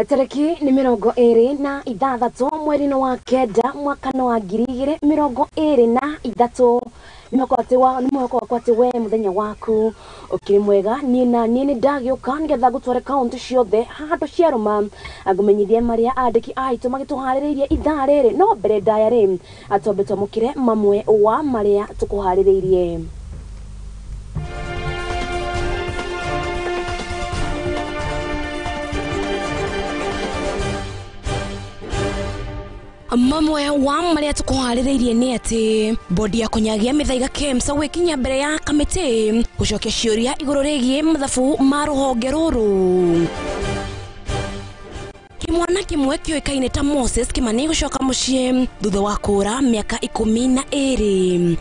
Tariki ni 26 mweri wa kenda mwaka wa 2023. Nĩ mwĩhoko wakwa atĩ we mũthenya waku ũkĩrĩ mwega. Niĩ na niĩ nĩ ndagĩũka nĩgetha ngũtware kaũntĩ ciothe handũ ciarũma ngũmenyithie marĩa andĩki aitũ magĩtũharĩrĩirie ithaa rĩrĩ. No mbere ndaya rĩ, twambe twamũkĩre mamwe wa marĩa tũkũharĩrĩirie. Mamwe wa marĩa tũkũharĩrĩirie nĩ atĩ bodi ya kũnyagia mĩthaiga KEMSA gwĩkinyia mbere ya kamĩtĩ gũcokia ciũria igũrũ rĩgiĩ mathabu ma rũhonge rũrũ. Kĩmwana kĩmwe kĩũĩkaine ta Moses Kimani gũcoka mũciĩ thutha wa kũũra mĩaka 12.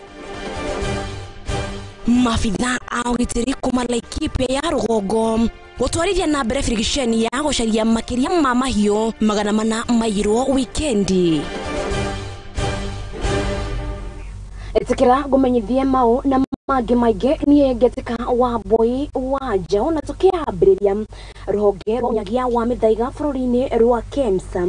Maabitha a ũgitĩri kuma Laikipia ya rũgongo gũtwarithia na mbere birigiceni ya gũcaria makĩria ma mahiũ 400 mairwo wikendi. Ĩtĩkĩra ngũmenyithie mau na mangĩ maingĩ. Niĩ Ngetika wa Mbui wa Njaũ, na tũkĩambĩrĩria rũhonge rwa ũnyagia wa mĩthaiga bũrũri-inĩ rwa KEMSA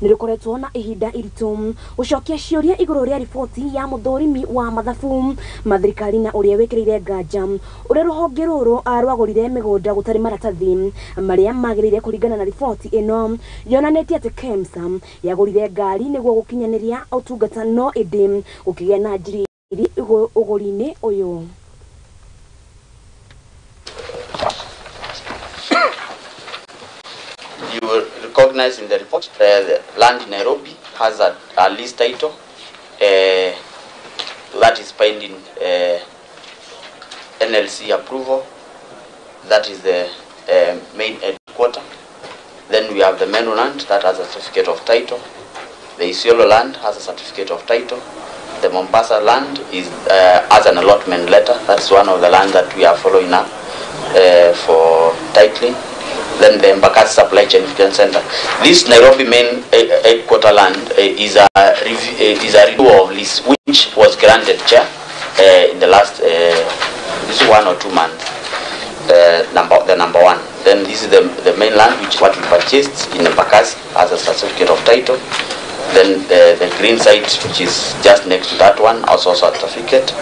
nĩ rũkoretwo na ihinda iritũ gũcokia ciũria igũrũ rĩa riboti ya mũthũrimi wa mathabu ma thirikari na ũrĩa wĩkĩrĩire nganja ũrĩa rũhonge rũrũ rwagũrire mĩgũnda gũtarĩ maratathi marĩa magĩrĩire. Kũringana na riboti ĩno yonanĩtie atĩ KEMSA yagũrire ngari nĩguo gũkinyanĩria ũtungata, no ĩndĩ gũkĩgĩa na njiri ũgũri-inĩ ũyũ. You will recognize in the report the land in Nairobi has a lease title that is pending NLC approval. That is the main headquarter. Then we have the Meru land that has a certificate of title. The Isiolo land has a certificate of title. The Mombasa land is has an allotment letter. That's one of the land that we are following up for titling. Then the Embakasi Supply Chain Center. This Nairobi main headquarter land is a review of lease which was granted, Chair, in the last this 1 or 2 months. The number one. Then this is the main land which what we purchased in Embakasi as a certificate of title. Then the green site, which is just next to that one, also a certificate.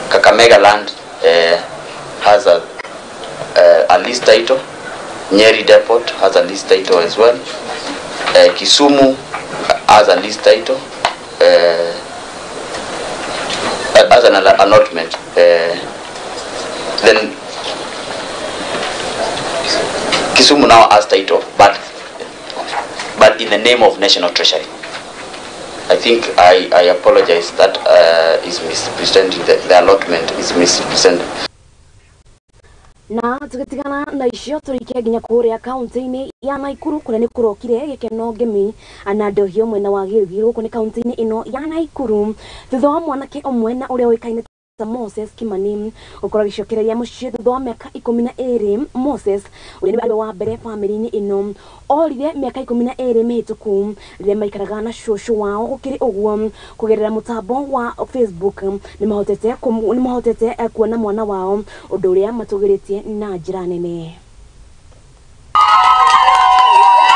Kakamega land has a lease title. Nyeri Depot has a lease title as well. Kisumu has a lease title, as an allotment. Then Kisumu now has title, but in the name of National Treasury. I think I apologize that is misrepresenting, the allotment is misrepresented. Na tugitigana na icio tũrike nginya kũrĩa kaunti-inĩ ya Naikuru kũrĩa nĩ kũrokire gĩkeno ngemi na ndohio mwena wa Gĩrũgĩ gũkũ nĩ kaunti-inĩ ĩno ya Naikuru thutha wa mwanake ũmwe na ũrĩa ũĩkaine ta Moses Kimani gũkorwo agĩcokereria mũciĩ thutha wa mĩaka 12. Moses ũrĩa nĩwe wa mbere bamĩrĩ-inĩ ĩno orire mĩaka 12 mĩhĩtũku rĩrĩa maikaraga na cũcũ wao. Gũkĩrĩ ũguo kũgerera mũtambo wa Facebook nĩmahotete kuona mwana wao, ũndũ ũrĩa matũgĩrĩtie na njĩra nene.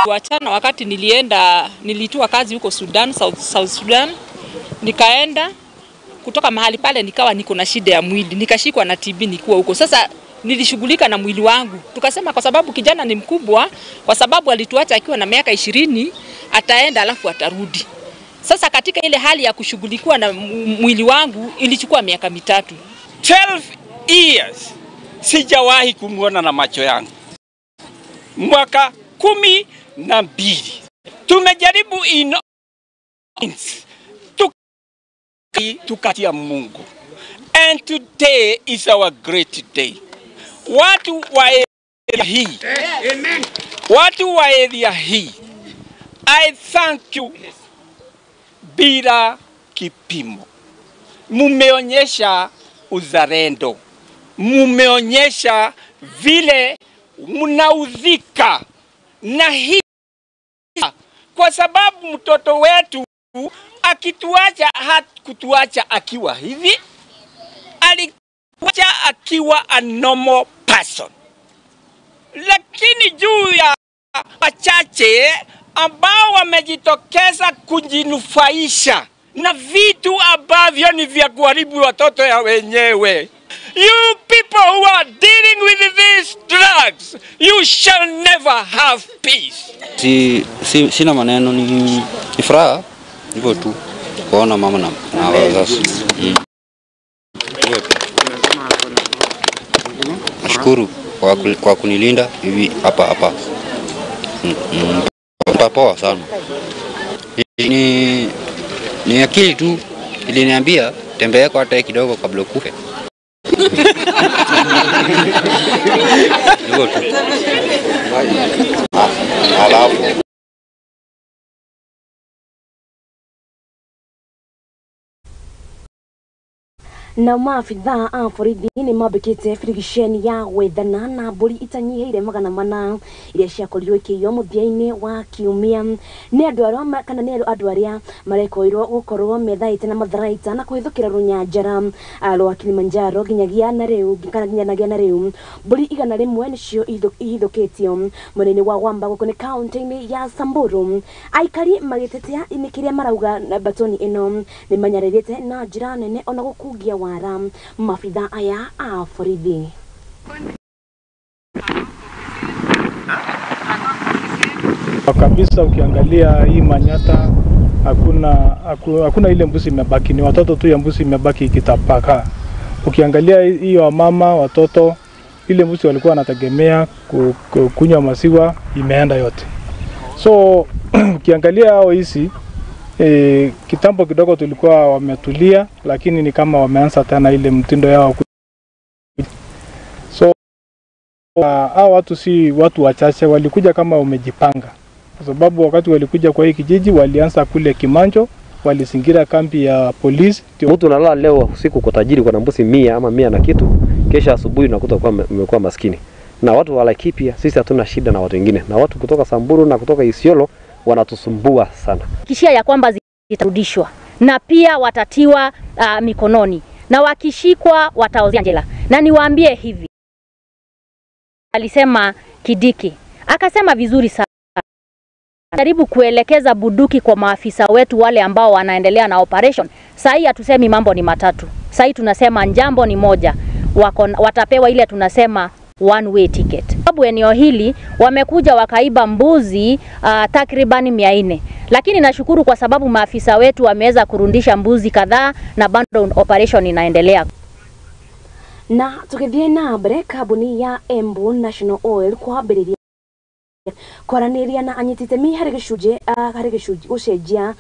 Wachana wakati nilitua kazi huko Sudan, South Sudan, nikaenda kutoka mahali pale nikawa niko na shida ya mwili, nikashikwa na TB nikuwa huko. Sasa nilishughulika na mwili wangu. Tukasema kwa sababu kijana ni mkubwa, kwa sababu alituacha akiwa na miaka 20, ataenda alafu atarudi. Sasa katika ile hali ya kushughulikiwa na mwili wangu ilichukua miaka 3. 12 years sijawahi kumuona na macho yangu. Mwaka 12. Tumejaribu in tukatia Mungu. And today is our great day. Watu wa area hii. Amen. Watu wa area hii. I thank you bila kipimo. Mumeonyesha uzalendo. Mumeonyesha vile mnaudhika na hii, kwa sababu mtoto wetu akituacha hakutuacha akiwa hivi, alituacha akiwa a normal person. Lakini juu ya wachache ambao wamejitokeza kujinufaisha na vitu ambavyo ni vya kuharibu watoto ya wenyewe. You people who are dealing with these drugs, you shall never have peace. Sina maneno, ni furaha hivyo tu kuona mama na wazazi. Nashukuru kwa kunilinda hivi hapa hapa. Poa sana. Ni akili tu iliniambia tembea kwa hata kidogo kabla ukufe. Hivyo tu. Alafu na maabithaa a borithi nĩ mambĩkĩte birigiceni ya gwethana na mbũri itanyihĩire 400 iria ciakorirwo ikĩiywo mũthia-inĩ wa kiumia nĩ andũ arĩa kana nĩ andũ arĩa marekoirwo gũkorwo methaĩte na matharaita na kũhĩthũkĩra rũnyanjara rwa Kilimanjaro nginyagia na rĩu kana nginyanagia na rĩu mbũri 101 nĩcio ihithũkĩtio mwena-inĩ wa Wamba gũkũ nĩ kaunti-inĩ ya Samburu. Aikari magĩtetea nĩ kĩrĩa marauga batoni ĩno nĩ manyarĩrĩte na njĩra nene ona gũkungia wara maabithaa aya a borithi. Kabisa ukiangalia hii Manyata hakuna ile mbuzi imebaki, ni watoto tu ya mbuzi imebaki ikitapaka. Ukiangalia hiyo mama watoto, ile mbuzi walikuwa wanategemea kunywa maziwa imeenda yote. So ukiangalia hao hizi kitambo kidogo tulikuwa wametulia, lakini ni kama wameanza tena ile mtindo yao. So hao watu si watu wachache, walikuja kama umejipanga. Kwa sababu wakati walikuja kwa hii kijiji walianza kule Kimanjo, walizingira kambi ya polisi. Mtu unalala leo usiku kwa tajiri kwa mbuzi 100 ama 100 na kitu, kesha asubuhi unakuta kwa umekuwa maskini. Na watu wa Laikipia sisi hatuna shida na watu wengine, na watu kutoka Samburu na kutoka Isiolo wanatusumbua sana. Kishia ya kwamba zitarudishwa na pia watatiwa mikononi, na wakishikwa wataozia jela. Na niwaambie hivi, alisema Kidiki akasema vizuri sana, jaribu kuelekeza buduki kwa maafisa wetu wale ambao wanaendelea na operation. Sahi hatusemi mambo ni matatu, sahi tunasema jambo ni moja, watapewa ile tunasema one way ticket. Sababu eneo hili wamekuja wakaiba mbuzi takribani 400. Lakini nashukuru kwa sababu maafisa wetu wameweza kurundisha mbuzi kadhaa na bado operation inaendelea. Na tukithie na mbere, kambuni ya Embu National Oil kwambĩrĩria kwaranĩria na anyiti itemi harĩ gĩcunjĩ gũcenjia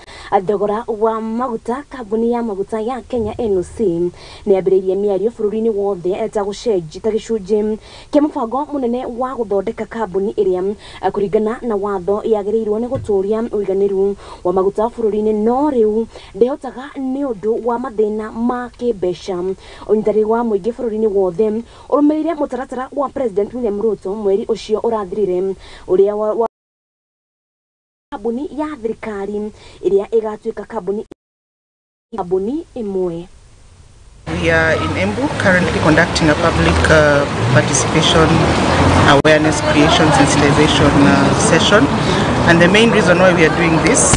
thogora wa maguta. Kambuni ya maguta ya Kenya NOC nĩ yambĩrĩirie mĩario bũrũri-inĩ wothe ta gĩcunjĩ kĩa mũbango mũnene wa gũthondeka kambuni ĩrĩa kũringana na watho yagĩrĩirwo nĩ gũtũũria ũiganĩru wa maguta bũrũri-inĩ, no rĩu ndĩhotaga nĩ ũndũ wa mathĩna ma kĩmbeca. Ũnyitanĩri wa mũingĩ bũrũri-inĩ wothe ũrũmĩrĩire mũtaratara wa President William Ruto mweri ũcio ũrathirire, ũrĩa wa kambuni ya thirikari ĩrĩa ĩgatuĩka kambuni ĩmwe. We are in Embu currently conducting a public participation awareness creation sensitization session, and the main reason why we are doing this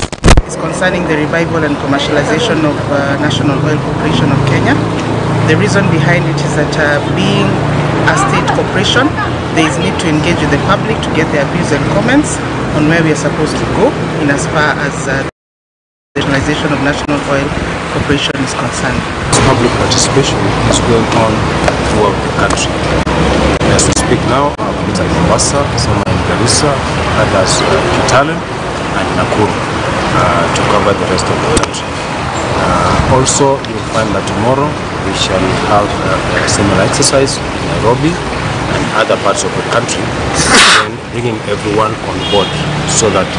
is concerning the revival and commercialization of National Oil Corporation of Kenya. The reason behind it is that being a state corporation, there is need to engage with the public to get their views and comments on where we are supposed to go in as far as the nationalization of National Oil Corporation is concerned. Public participation is going on throughout the country. As we speak now, our people are in Mombasa, some are in Garissa, others Kitale and Nakuru, to cover the rest of the country. Also, you'll find that tomorrow we shall have a similar exercise in Nairobi and other parts of the country, then bringing everyone on board so that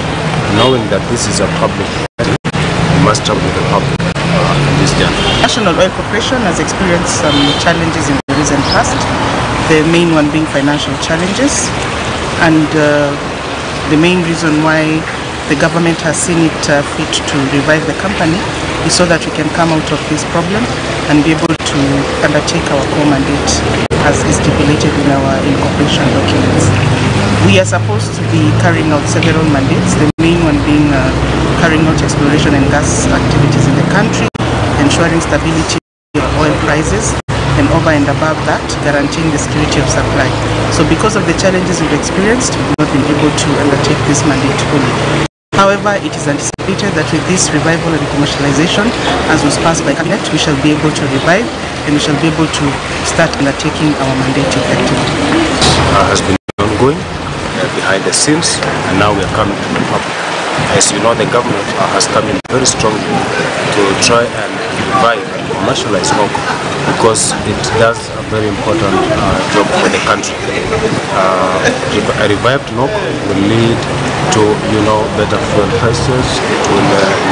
knowing that this is a public entity, we must travel with the public in this journey. National Oil Corporation has experienced some challenges in the recent past, the main one being financial challenges, and the main reason why the government has seen it fit to revive the company is so that we can come out of this problem and be able to undertake our core mandate as is stipulated in our incorporation documents. We are supposed to be carrying out several mandates, the main one being carrying out exploration and gas activities in the country, ensuring stability of oil prices, and over and above that, guaranteeing the security of supply. So because of the challenges we've experienced, we've not been able to undertake this mandate fully. However, it is anticipated that with this revival and commercialization, as was passed by Cabinet, we shall be able to revive and we shall be able to start undertaking our mandate effectively. Has been ongoing behind the scenes, and now we are coming to the public. As you know, the government has come in very strongly to try and revive and commercialize NOCO, because it does a very important job for the country. A revived NOCO will lead to, you know, better fuel prices. It will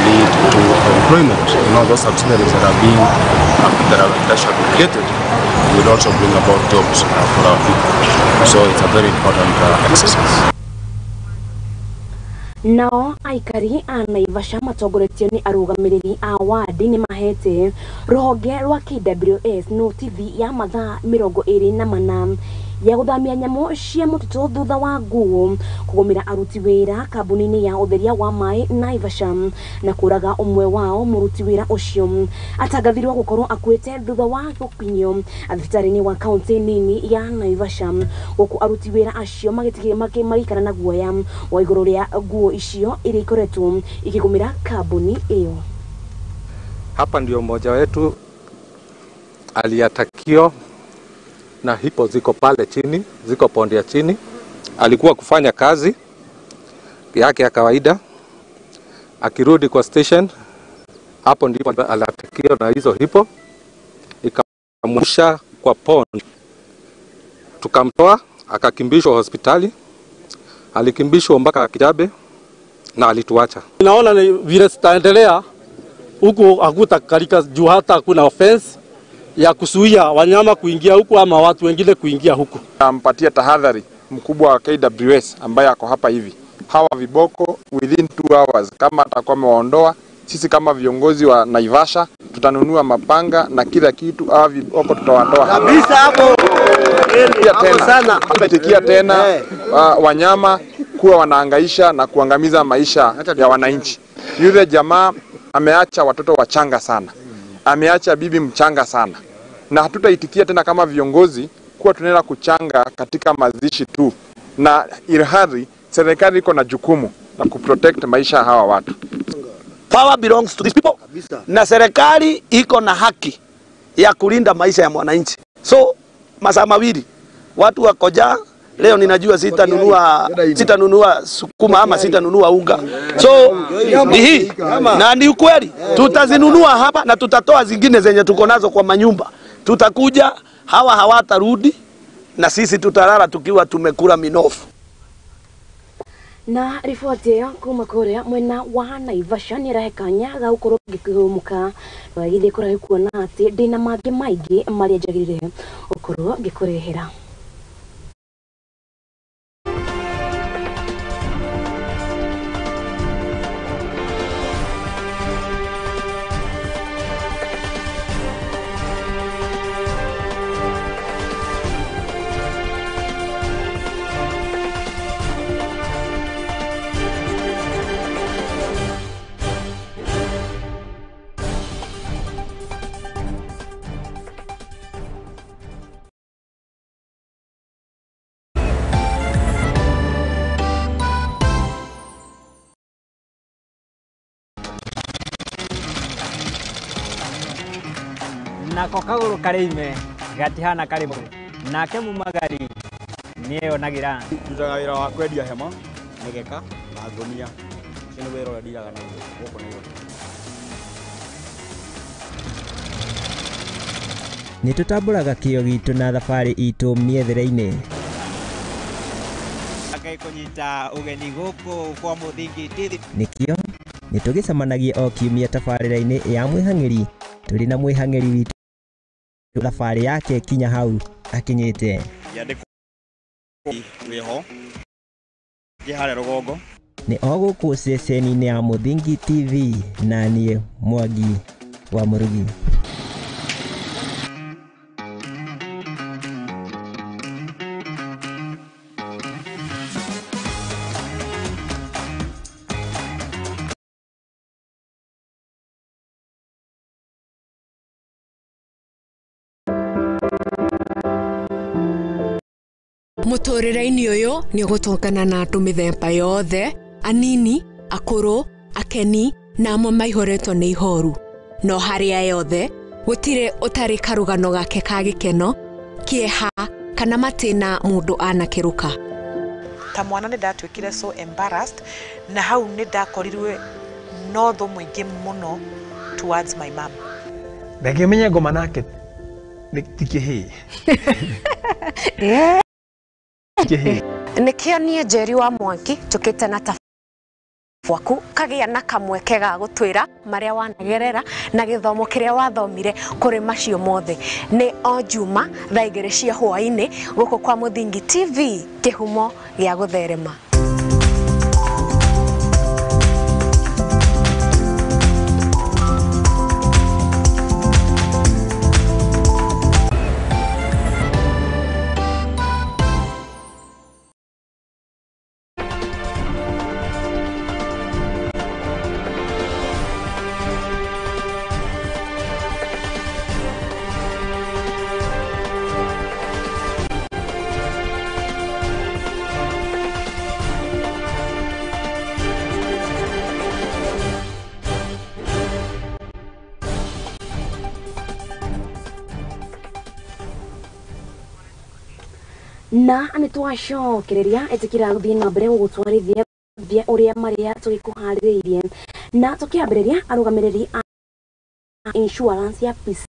lead to employment. You know, those subsidiaries that are being that shall be created will also bring about jobs for our people. So it's a very important exercise. Nao aikari a Naivasha matongoretio ni arugamiriri a wadi ni mahete ruhonge rwa KWS notithi ya mathaa 24 ya guthamia nyamu cia mutitu thutha wa nguo kugumira aruti wira kambuni-ini ya utheria wa mai Naivasha na kuraga umwe wao. Muruti wira ucio atangathirwo gukorwo akuite thutha wa gukinyio thibitari-ini wa kaunti nini ya Naivasha, guku aruti wira acio magikara na guoya wa iguru ria nguo icio iria ikoretwo ikigumira kambuni iyo. Hapa ndio mmoja wetu aliatakio na hipo ziko pale chini, ziko pondi ya chini. Alikuwa kufanya kazi yake ya kawaida, akirudi kwa station, hapo ndipo aliatakio na hizo hipo ikamwangusha kwa pond. Tukamtoa, akakimbishwa hospitali, alikimbishwa mpaka Kijabe na alituacha. Naona ni vile tutaendelea huku hakutakalika juu hata hakuna offense ya kuzuia wanyama kuingia huku ama watu wengine kuingia huku. Nampatia tahadhari mkubwa wa KWS ambaye ako hapa hivi. Hawa viboko within 2 hours kama atakuwa amewaondoa, sisi kama viongozi wa Naivasha tutanunua mapanga na kila kitu, hawa viboko tutawatoa kabisa hapo. Tena tutaitikia tena wanyama kuwa wanahangaisha na kuangamiza maisha ya wananchi. Yule jamaa ameacha watoto wachanga sana, ameacha bibi mchanga sana, na hatutaitikia tena kama viongozi kuwa tunaenda kuchanga katika mazishi tu, na ilhali serikali iko na jukumu la kuprotect maisha hawa watu. Power belongs to these people. Na serikali iko na haki ya kulinda maisha ya mwananchi. So masaa mawili watu wakoja leo, ninajua sitanunua sukuma ama sitanunua unga. So ni hii na ni ukweli, tutazinunua hapa na tutatoa zingine zenye tuko nazo kwa manyumba. Tutakuja, hawa hawatarudi na sisi tutalala tukiwa tumekula minofu. Na riboti ĩyo kuma kũrĩa mwena wa Naivasha nĩ ĩrahe kanya ga gũkorwo ngĩkĩhũmũka githĩ kũraihu kuona atĩ ndĩna mangĩ maingĩ marĩa njagĩrĩire gũkorwo ngĩkũrehera. Nako kaguru karĩime gatihana karĩmũ nake mumagari nĩeyonagira. Ndutaga wĩra wa kwendia hema, mĩgeka na ngũnia. Ũcio nĩ wĩra ũrĩa ndiraga naguo gũkũ Nairobi. Nĩ tũtambũraga kĩo gitũ na thabarĩ itũ mĩethere-inĩ. Ngai kũnyita ũgeni gũkũ kwa Mũthingi TV. Nĩkĩo nĩ tũgĩcemanagia o kiumia tabarĩra-inĩ ya mwĩhang'ĩri tũrĩ na mwĩhang'ĩri witũ thabarĩ yake kinya hau akinyĩte. Wĩho harĩa rũgongo. Nĩ o gũkũ ceceni-inĩ ya Mũthingi TV na niĩ Mwangi wa Mũrugi. Mũtũrĩre-inĩ ũyũ nĩ ũgũtũngana na andũ mĩthemba yothe, anini, akũrũ, akeni na amwe maihũrĩtwo nĩ ihoru. No harĩa yothe gũtirĩ ũtarĩ karũgano gake ka gĩkeno, kĩeha kana matĩna mũndũ anakĩrũka. Ta mwana nĩ ndatuĩkire so embarrassed, na hau nĩ ndakorirwe no thũ mũingĩ mũno towards my mom. Ndangĩmenya ngoma nake ti kĩhĩĩ. Kĩhĩĩ. Nĩkĩo niĩ Njeri wa Mwangi njũkĩte na waku kagĩa na kamweke ga gũtwĩra marĩa wanagerera na gĩthomo kĩrĩa wathomire kũrĩ macio mothe. Nĩ o Juma thaa 2 cia hwaĩ-inĩ gũkũ kwa Mũthingi TV, kĩhumo gĩa gũtherema. Na nĩ twacokereria ĩtĩkĩra gũthiĩ na mbere gũgũtwarithia ũrĩa marĩa tũgĩkũharĩrĩirie, na tũkĩambĩrĩria arũgamĩrĩri a insurance ya PC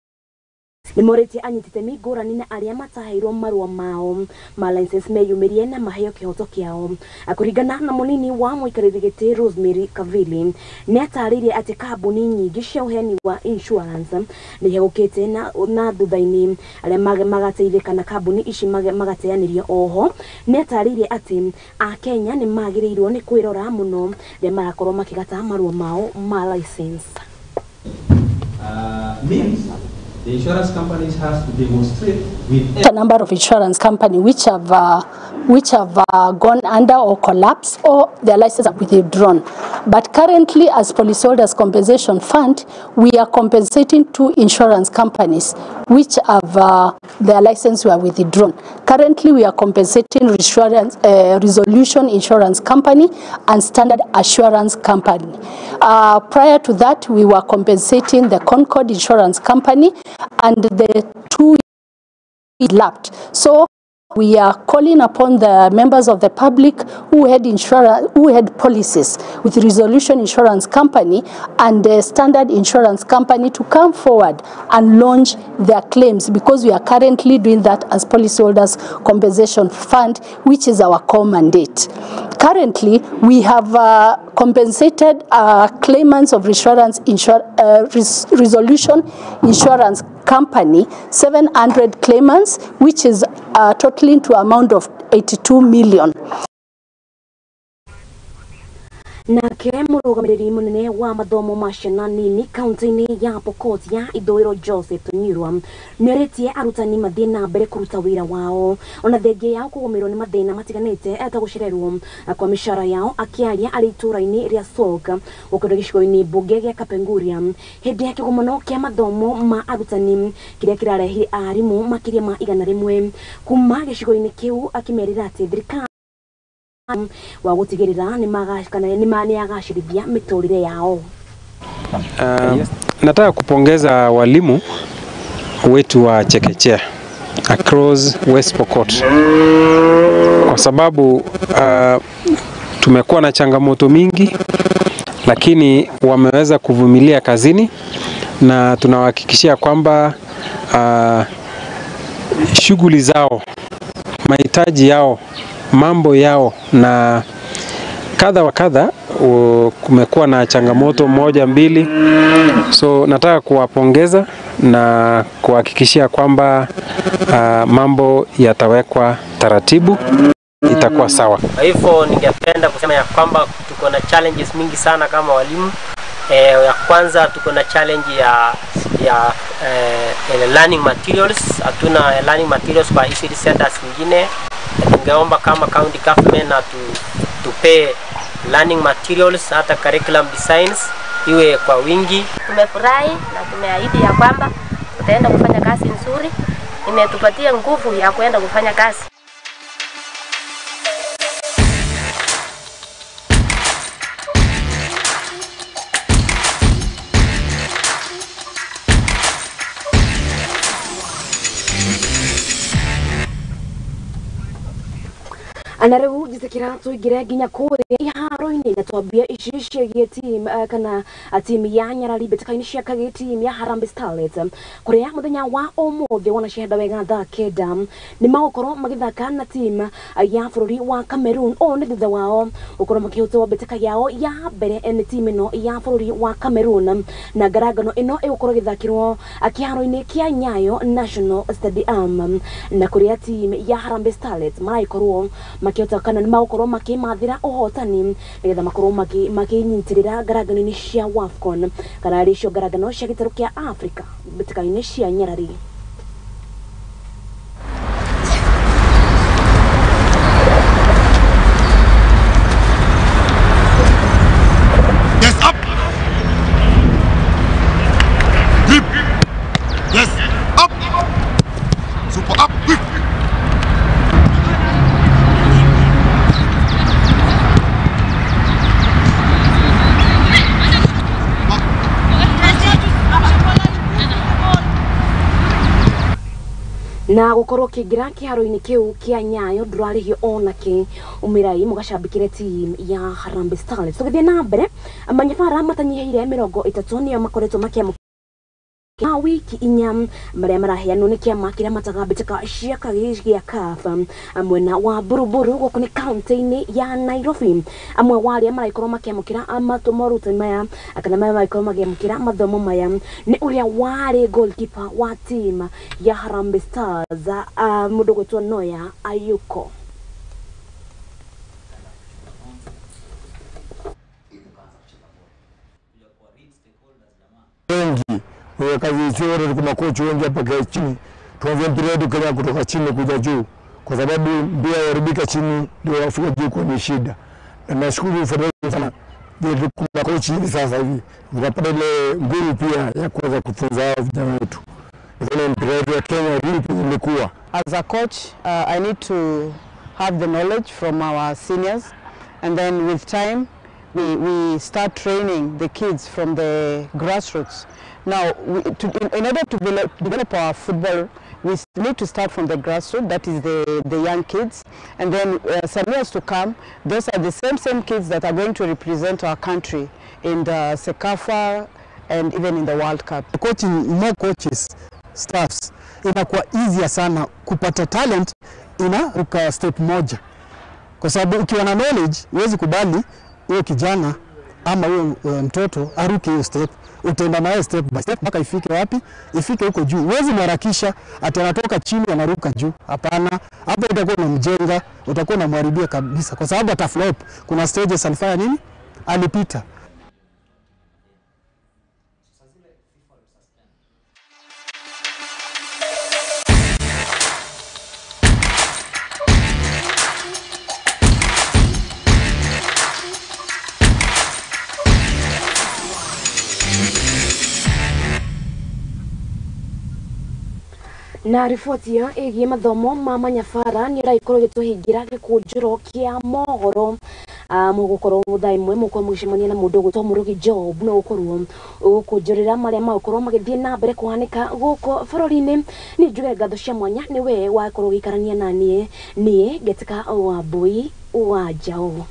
nĩ morĩtie anyiti itemi ngũrani na arĩa mataheirwo marũa mao ma license meyumĩrie na maheo kĩhoto kĩao. Kũringana na mũnini wa mũikarĩri gĩtĩ Rosemary Kavili, nĩ atarĩirie atĩ kambuni nyingĩ cia ũheani wa insurance nĩ ihegũkĩte na thutha-inĩ arĩa magateithĩka na kambuni ici magateanĩrio. Oho nĩ atarĩirie atĩ akenya nĩ magĩrĩirwo nĩ kwĩrora mũno rĩrĩa marakorwo makĩgata marũa mao ma license. Means the insurance companies has to demonstrate with a number of insurance companies which have gone under or collapsed, or their licenses are withdrawn. But currently, as Policyholders Compensation Fund, we are compensating 2 insurance companies which have their license were withdrawn. Currently, we are compensating Resolution Insurance Company and Standard Assurance Company. Prior to that, we were compensating the Concord Insurance Company, and the 2 lapsed. So we are calling upon the members of the public who had insurance, who had policies with Resolution Insurance Company and the Standard Insurance Company, to come forward and launch their claims, because we are currently doing that as Policyholders Compensation Fund, which is our core mandate. Currently, we have compensated claimants of Resolution Insurance Company, 700 claimants, which is totaling to amount of 82 million. Nake mũrũgamĩrĩri mũnene wa mathomo ma ciana nini kaunti-inĩ ya Pokot ya Ithũĩro Joseph Tonyirwa nĩorĩtie arutani mathiĩ na mbere kũruta wĩra wao ona thengia yao kũgũmĩrwo nĩ mathĩna matiganĩte ta gũcererwo kwa mĩcara yao. Akĩaria arĩ itũũra-inĩ rĩa Sok gũkĩrwo gĩcigo-inĩ mbunge gĩa Kapenguria hĩndĩ ya kĩgomano kĩa mathomo ma arutani kĩrĩa kĩrarehire arimũ makĩria ma 100 kuma gĩcigo-inĩ kĩu, akĩmerĩra atĩ thirikari wa gũtigĩrĩra nĩ agacĩrithia mĩtũrĩre yao. Nataka kupongeza walimu wetu wa chekechea across West Pokot kwa sababu tumekuwa na changamoto mingi, lakini wameweza kuvumilia kazini, na tunawahakikishia kwamba shughuli zao, mahitaji yao, mambo yao na kadha wa kadha, kumekuwa na changamoto 1, 2. So nataka kuwapongeza na kuhakikishia kwamba mambo yatawekwa taratibu, itakuwa sawa. Kwa hivyo ningependa kusema ya kwamba tuko na challenges mingi sana kama walimu. Ya kwanza tuko na challenge ya learning materials. Hatuna learning materials kwa ECD centers nyingine. Tungeomba kama county government na tupe learning materials, hata curriculum designs iwe kwa wingi. Tumefurahi na tumeahidi ya kwamba tutaenda kufanya kazi nzuri. Imetupatia nguvu ya kuenda kufanya kazi. Na rĩu njĩtĩkĩra tũingĩre nginya kũrĩa iharo-inĩ na twambie ici ciĩgiĩ team kana team ya Nyarari mbĩtĩka-inĩ cia kagĩ team ya Harambee Starlets kũrĩa mũthenya wa ũmũthĩ wona ciahanda wega thaa 9 nĩ magũkorwo magĩthaka na team ya bũrũri wa Cameroon. Ũũ nĩ thutha wao gũkorwo makĩhotwo mbĩtĩka yao ya mbere nĩ team ĩno ya bũrũri wa Cameroon, na ngarangano ĩno ĩgũkorwo ĩgĩthakĩrwo kĩharo-inĩ kĩa Nyayo National Stadium, na kũrĩa team ya Harambee Starlets maragĩkorwo makĩhota kana nĩ magũkorwo makĩmathĩra ũhotani nĩgetha makorwo makĩnyitĩrĩra ngarangano-inĩ cia WAFCON kana arĩ cio ngarangano cia gĩtarũ kĩa Africa mbĩtĩka-inĩ cia Nyarari. Yes, up. Grip. Yes, up. Super up, quick. Na gukorwo ũkĩingĩra kĩharo-inĩ kĩu kĩa Nyayo ndũrarĩhio ona kĩ, umĩrai mũgacambĩkĩre team ya Harambee Starlets. Tũgĩthiĩ na mbere, manyabara matanyihĩire 30 nĩo makoretwo makĩamũkĩra wiki 4 marĩa maraheanwo nĩ kĩama kĩrĩa mataga mbĩtĩka cia kagĩ gĩa CAF mwena wa Buruburu gũkũ nĩ kaunti-inĩ ya Nairobi. Amwe wa arĩa maragĩkorwo makĩamũkĩra morutani maya kana marĩa maragĩkorwo makĩamũkĩra mathomo maya nĩ ũrĩa warĩ goalkeeper wa team ya Harambee Stars, mũndũ gwĩtwo Noya Ayuko. Wengi kazi sio wote, kuna makocha wengi hapa kwa chini. Tuanze mpira wetu Kenya kutoka chini kuja juu, kwa sababu mpira uharibika chini ndio afika juu kwa shida. Na nashukuru federation sana ndio kuna kocha hivi sasa hivi tunapata ile nguvu pia ya kuweza kufunza hao vijana wetu. Ndio mpira wetu wa Kenya vipi imekuwa. As a coach, I need to have the knowledge from our seniors, and then with time we start training the kids from the grassroots. Now, in order to develop our football, we need to start from the grassroots, that is the young kids. And then some years to come, those are the same kids that are going to represent our country in the CECAFA and even in the World Cup. Coaching, more coaches, staffs, inakuwa easier sana kupata talent, inaruka step moja. Kwa sababu ukiwa na knowledge, huwezi kubali huyo kijana ama huyo mtoto aruke hiyo step. Utaenda naye step by step mpaka ifike wapi? Ifike huko juu. Huwezi mharakisha ati anatoka chini anaruka juu. Hapana, hapo utakuwa unamjenga, utakuwa unamharibia kabisa, kwa sababu ata flop. Kuna stages alifanya nini? Alipita. Na riboti ĩyo ĩgiĩ mathomo ma manyabara nĩ ĩragĩkorwo ĩgĩtũhingĩra gĩkũnjũro kĩa mohoro. Mũgũkorwo thaa 1 mũgũkorwo mũgĩcemania na mũndũ ũgwĩtwo Mũrũgi Job no ũkorwo ũgũkũnjũrĩra marĩa magũkorwo magĩthiĩ na mbere kũhanĩka gũkũ bũrũri-inĩ. Nĩ njuge ngatho cia mwanya nĩ we wakorwo ũgĩikarania na niĩ, niĩ Ngetika Wambui wa Njaũ.